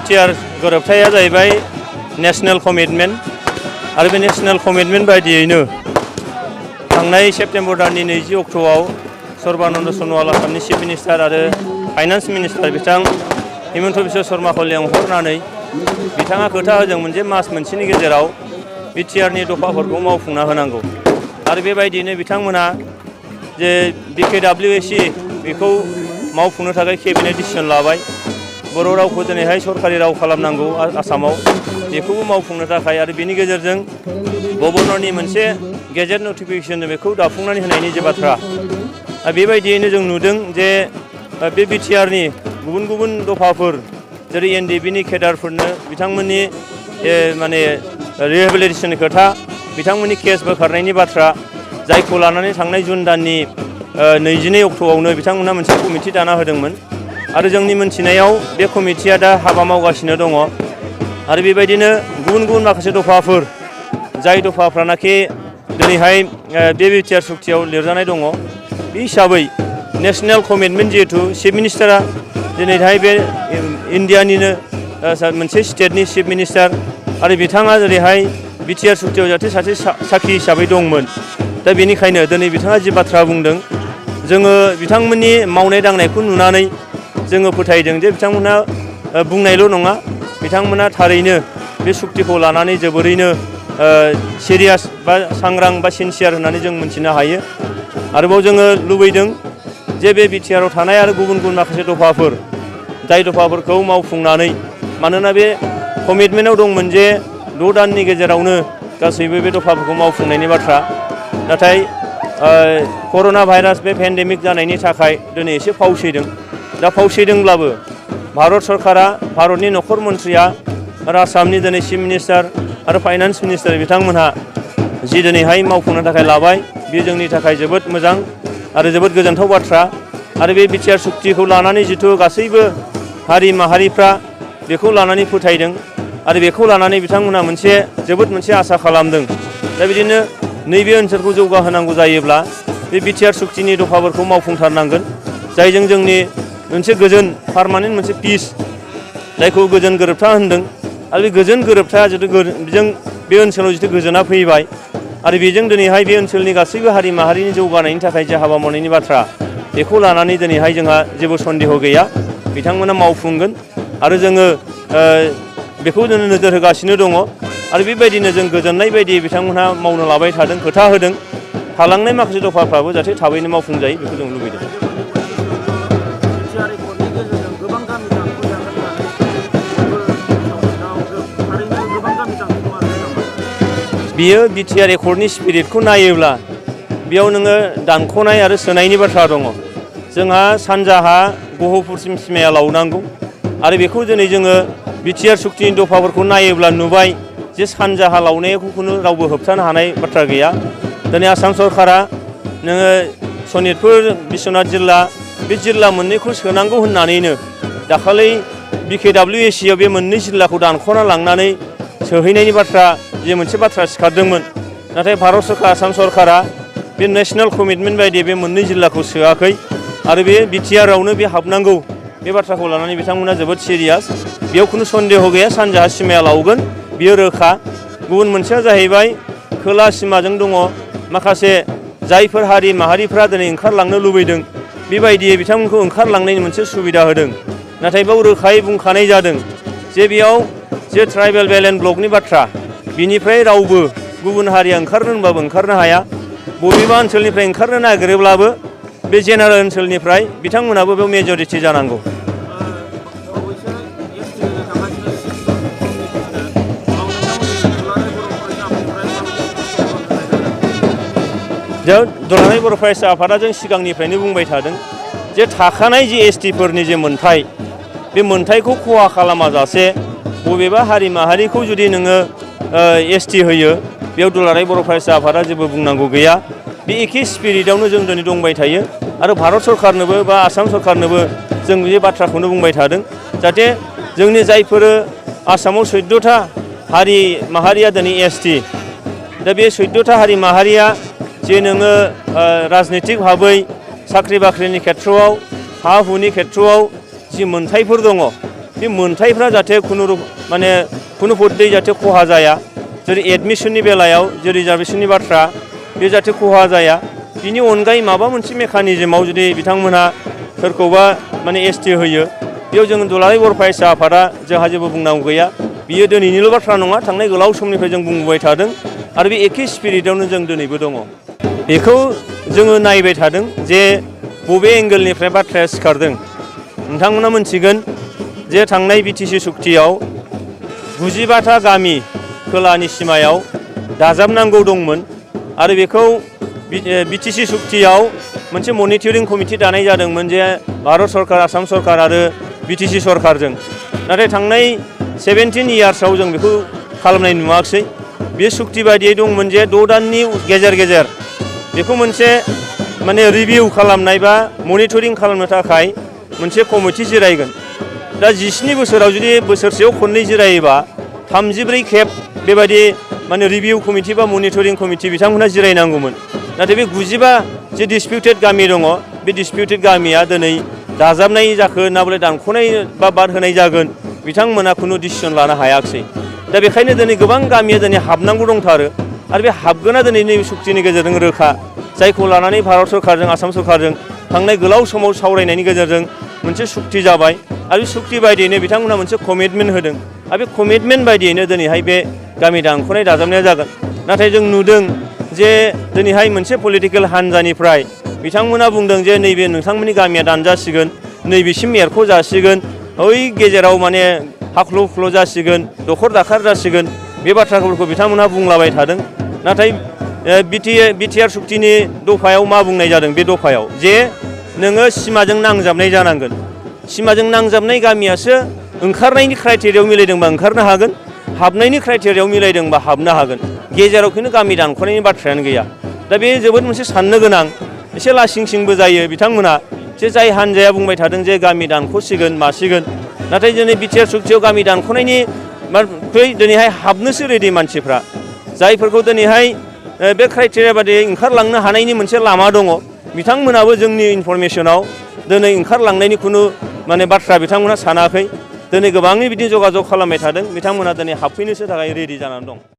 BTR गोरोबथाया जाहैबाय national commitment आरो बे नेशनेल कमिटमेन्ट बायदियैनो थांनाय सेप्तेम्बर दाननि 20 अक्ट'आव सर्बानन्द सन'वाल आसामनि चिफ मिनिस्टार आरो फाइनान्स मिनिस्टार बिथां हिमन्त बिश्व शर्माखौ लेंहरनानै बिथाङा खोथा होदोंमोन जे मास मोनसेनि गेजेराव बिटिआरनि दफाफोरखौ मावफुंना होनांगौ आरो बेबायदिनो बिथांमोना जे BKWSC बेखौ मावफुंनो थाखाय केबिनेट डिसिसन लाबाय बर' रावखौ दिनैहाय सरकारि राव खालामनांगौ आसामाव बेखौबो मावफुंनो थाखाय आरो बेनि गेजेरजों गभर्नरनि मोनसे गेजेट नटिफिकेसन बेखौ दाफुंनानै होनायनि जे बाथ्रा बेबायदियैनो जों नुदों जे बे बिटिआरनि गुबुन गुबुन दफाफोर जेरै NDBनि केडारफोरनो बिथांमोननि माने रिहेबिलिटेसननि खोथा बिथांमोननि केस बोखारनायनि बाथ्रा जायखौ लानानै थांनाय जुन दाननि 22 अक्ट'आवनो बिथांमोनहा मोनसे कमिटि दाना होदोंमोन आरो जोंनि मोनथिनायाव बे कमिटिया दा हाबा मावगासिनो दङ आरो बेबायदिनो गुबुन गुबुन माखासे दफाफोर जाय दफाफ्रानाखि दिनैहाय बे बिटिआर सुक्तियाव लिरजानाय दङ बे हिसाबै नेशनेल कमिटमेन्ट जिहेतु चिफ मिनिस्टारा दिनैहाय बे इन्डियानिनो मोनसे स्टेटनि चिफ मिनिस्टार आरो बिथाङा जेरैहाय बिटिआर सुक्तियाव जाहाथे सासे साखि हिसाबै दंमोन दा बेनिखायनो दिनै बिथाङा जि बाथ्रा बुंदों जोङो बिथांमोननि मावनाय दांनायखौ नुनानै जोङो फोथायदों जे बिथांमोना बुंनायल' नङा बिथांमोना थारैनो बे सुक्तिखौ लानानै जोबोरैनो सिरियास बा सांग्रां बा सिनसियार होननानै जों मिन्थिनो हायो आरोबाव जोङो लुबैदों जे बे बिटिआराव थानाय आरो गुबुन गुबुन माखासे दफाफोर जाय दफाफोरखौ मावफुंनानै मानोना बे कमिटमेन्टआव दंमोन जे 6 दाननि गेजेरावनो गासैबो बे दफाफोरखौ मावफुंनायनि बाथ्रा नाथाय कर'ना भाइरास बे पेन्डेमिक जानायनि थाखाय दिनै एसे फावसैदों दा फावसैदोंब्लाबो भारत सरकारा भारतनि नखर मन्थ्रिया आरो आसामनि दिनै चिफ मिनिस्टार आरो फाइनान्स मिनिस्टार बिथांमोनहा जि दिनैहाय मावफुंनो थाखाय लाबाय बे जोंनि थाखाय जोबोद मोजां आरो जोबोद गोजोनथाव बाथ्रा आरो बे बिटिआर सुक्तिखौ लानानै जिथु गासैबो हारि माहारिफ्रा बेखौ लानानै फोथायदों आरो बेखौ लानानै बिथांमोनहा जोबोद मोनसे आसा खालामदों दा बिदिनो नैबे ओनसोलखौ जौगाहोनांगौ जायोब्ला बे बिटिआर सुक्तिनि दफाफोरखौ मावफुंथारनांगोन जायजों जोंनि मोनसे गोजोन पार्मानेन्ट मोनसे पिस जायखौ गोजोन गोरोबथा होनदों आरो बे गोजोन गोरोबथाया जितु बेजों बे ओनसोलाव जितु गोजोना फैबाय आरो बेजों दिनैहाय बे ओनसोलनि गासैबो हारि माहारिनि जौगानायनि थाखाय जे हाबा मावनायनि बाथ्रा बेखौ लानानै दिनैहाय जोंहा जेबो सन्देह गैया बिथांमोना मावफुंगोन आरो जोङो बेखौ जोङो नोजोर होगासिनो दङ आरो बेबायदिनो जों गोजोननाय बायदि बिथांमोनहा मावनो लाबाय थादों खोथा होदों थालांनाय माखासे दफाफ्राबो जाहाथे थाबैनो मावफुंजायो बेखौ जों लुबैदों बियो बिटिआर एकर्डनि स्पिरिटखौ नायोब्ला बेयाव नोङो दानख'नाय आरो सोनायनि बाथ्रा दङ जोंहा सानजाहा गहपुरसिम सिमाया लावनांगौ आरो बेखौ दिनै जोङो बिटिआर सुक्तिनि दफाफोरखौ नायोब्ला नुबाय जे सानजाहा लावनायखौ रावबो होबथानो हानाय बाथ्रा गैया दिनै आसाम सरकारा नोङो सनितपुर बिश्वनाथ जिल्ला बे जिल्ला मोननैखौ सोनांगौ होननानैनो दाखालि BKWSC आव बे मोननै जिल्लाखौ दानख'ना लांनानै सोहैनायनि बाथ्रा जे मोनसे बाथ्रा सिखारदोंमोन नाथाय भारत सरकार आसाम सरकारा बे नेशनेल कमिटमेन्ट बायदि बे मोननै जिल्लाखौ सोआखै आरो बे बिटिआरावनो बे हाबनांगौ बे बाथ्राखौ लानानै बिथांमोना जोबोद सिरियास बेयाव खुनु सन्देह गैया सानजाहा सिमाया लावगोन बियो रोखा गुबुन मोनसेया जाहैबाय खोला सिमाजों दङ माखासे जायफोर हारि माहारिफ्रा दिनै ओंखारलांनो लुबैदों बेबायदियै बिथांमोनखौ ओंखारलांनायनि मोनसे सुबिदा होदों नाथाय बेयाव रोखायै बुंखानाय जादों जे बेयाव जे ट्राइबेल बेलेन्स ब्लकनि बाथ्रा बिनिफ्राय रावबो गुबुन हारिया ओंखारनो होनबाबो ओंखारनो हाया बबेबा ओनसोलनिफ्राय ओंखारनो नागिरोब्लाबो बे जेनेरेल ओनसोलनिफ्राय बिथांमोनाबो बेयाव मेजरिटि जानांगौ दुलाराय बर' फरायसा आफादा जों सिगांनिफ्रायनो बुंबाय थादों जे थाखानाय जि ST-फोरनि जे मोन्थाय बे मोन्थायखौ खहा खालामाजासे बबेबा हारि माहारिखौ जुदि नोङो ST होयो बेयाव दुलाराय बर' फरायसा आफादा जेबो बुंनांगौ गैया बे एखे स्पिरिटआवनो जों दिनै दंबाय थायो आरो भारत सरकारनोबो बा आसाम सरकारनोबो जों बे बाथ्राखौनो बुंबाय थादों जाहाथे जोंनि जायफोर आसामाव 14था हारि माहारिया दिनै ST दा बे 14था हारि माहारिया जे नोङो राजनितिक भाबै साख्रि बाख्रिनि खेथ्रआव हा हुनि खेथ्रआव जि मोन्थायफोर दङ बे मोनथायफ्रा जाहाथे खुनु पद्धति जाहाथे खहा जाया जेरै एडमिसननि बेलायाव जे रिजार्भेसननि बाथ्रा बे जाहाथे खहा जाया बिनि अनगायै माबा मोनसे मेकानिजमाव जुदि बिथांमोनहा सोरखौबा एसटि होयो बेयाव जों दुलाराय बर' फरायसा आफादा जोंहा जेबो बुंनांगौ गैया बियो दिनैनिल' बाथ्रा नङा थांनाय गोलाव समनिफ्राय जों बुंबोबाय थादों आरो बे एखे स्पिरिटआवनो जों दिनैबो दङ बेखौ जोङो नायबाय थादों जे बबे एंगेलनिफ्राय बाथ्राया सिखारदों नोंथांमोना मोनथिगोन जे थांनाय बिटिसि सुक्तियाव 95था गामि खोलानि सिमायाव दाजाबनांगौ दंमोन आरो बेखौ बिटिसि सुक्तियाव मोनसे मनिटरिं कमिटि दानाय जादोंमोन जे भारत सरकार आसाम सरकार आरो बिटिसि सरकारजों नाथाय थांनाय 17 इयार्सआव जों बेखौ खालामनाय नुवाखै बे सुक्ति बायदियै दंमोन जे 6 दाननि गेजेर गेजेर बेखौ मोनसे रिभिउ खालामनाय बा मनिटरिं खालामनो थाखाय मोनसे कमिटि जिरायगोन दा 17 बोसोराव जुदि बोसोरसेयाव खननै जिरायोबा 34 खेब बेबायदि रिभिउ कमिटि बा मनिटरिं कमिटि बिथांमोनहा जिरायनांगौमोन नाथाय बे 95 जे डिसपिउटेड गामि दङ बे डिसपिउटेड गामिया दिनै दाजाबनाय जाखो ना बले दानख'नाय बा बाद होनाय जागोन बिथांमोना खुनु डिसिसन लानो हायाखै दा बेखायनो दिनै गोबां गामिया दिनै हाबनांगौ दंथारो आरो बे हाबगोना दिनै नैबे सुक्तिनि गेजेरजों रोखा जायखौ लानानै भारत सरकारजों आसाम सरकारजों थांनाय गोलाव समाव सावरायनायनि गेजेरजों मोनसे सुक्ति जाबाय आरो बे सुक्ति बायदियैनो बिथांमोना मोनसे कमिटमेन्ट होदों आरो बे कमिटमेन्ट बायदियैनो दिनैहाय बे गामि दानख'नाय दाजाबनाया जागोन नाथाय जों नुदों जे दिनैहाय मोनसे पलिटिकेल हान्जानिफ्राय बिथांमोना बुंदों जे नैबे नोंथांमोननि गामिया दानजासिगोन नैबेसिम एरख' जासिगोन ओइ गेजेराव हाख्ल' हुख्ल' जासिगोन दखर दाखार जासिगोन बे बाथ्राफोरखौ बिथांमोनहा बुंलाबाय थादों नाथाय बिटिआर सुक्तिनि दफायाव मा बुंनाय जादों बे दफायाव जे नोङो सिमाजों नांजाबनाय जानांगोन सिमाजों नांजाबनाय गामियासो ओंखारनायनि क्राइटेरियायाव मिलायदोंबा ओंखारनो हागोन हाबनायनि क्राइटेरियायाव मिलायदोंबा हाबनो हागोन गेजेराव खिन्थु गामि दानख'नायनि बाथ्रायानो गैया दा बे जोबोद मोनसे साननो गोनां एसे लासिंसिंबो जायो बिथांमोना जे जाय हान्जाया बुंबाय थादों जे गामि दानख'सिगोन मासिगोन नाथाय दिनै बिटिआर सुक्तियाव गामि दानख'नायनि दिनैहाय हाबनोसो रेडि मानसिफ्रा जायफोरखौ दिनैहाय बे क्राइटेरिया बादियै ओंखारलांनो हानायनि मोनसे लामा दङ बिथांमोनाबो जोंनि इनफरमेसनाव दिनै ओंखारलांनायनि खुनु बाथ्रा बिथांमोना सानाखै दिनै गोबाङै बिदि जगाजग खालामबाय थादों बिथांमोना दिनै हाबफैनोसो थाखाय रेडि जानानै दं।